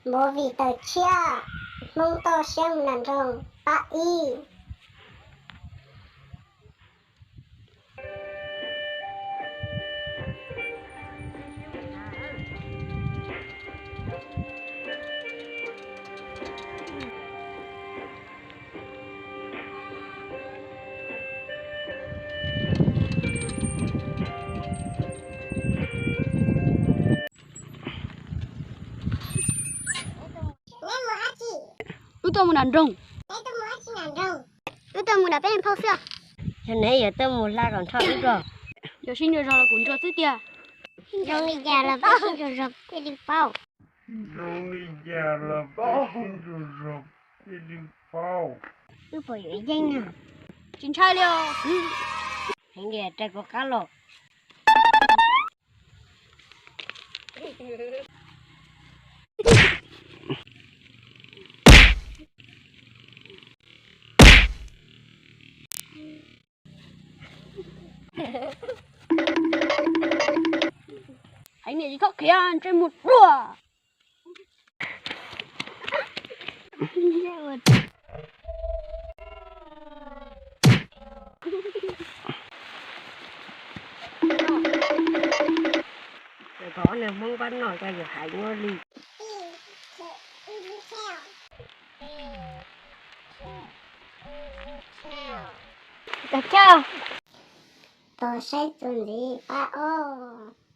Movie tawm tshiab, Hmoob toj siab mus nram nroog pab ib. Wb tuaj mus nram nroog. Wb tuaj mus nram peb phauj xwb. Yog neb yuav tuaj mus hla kom nrho wb dua. Yog sib ntsuas zog los kuv ntsuas xwb tiag. Zoo li cas los peb sib ntsuas zog thiaj li paub. Zoo li cas los peb sib ntsuas zog thiaj li paub. Wb puas yuav yeej na? Tsis ntshai li os. Heev li, rais kuv qab los. Heev li, tsis txhob khiav, ntsej muag ruam. Cov neeg Hmoob pab noj coj yus hais nyuaj li. Tos saib txuas ntxiv pab os.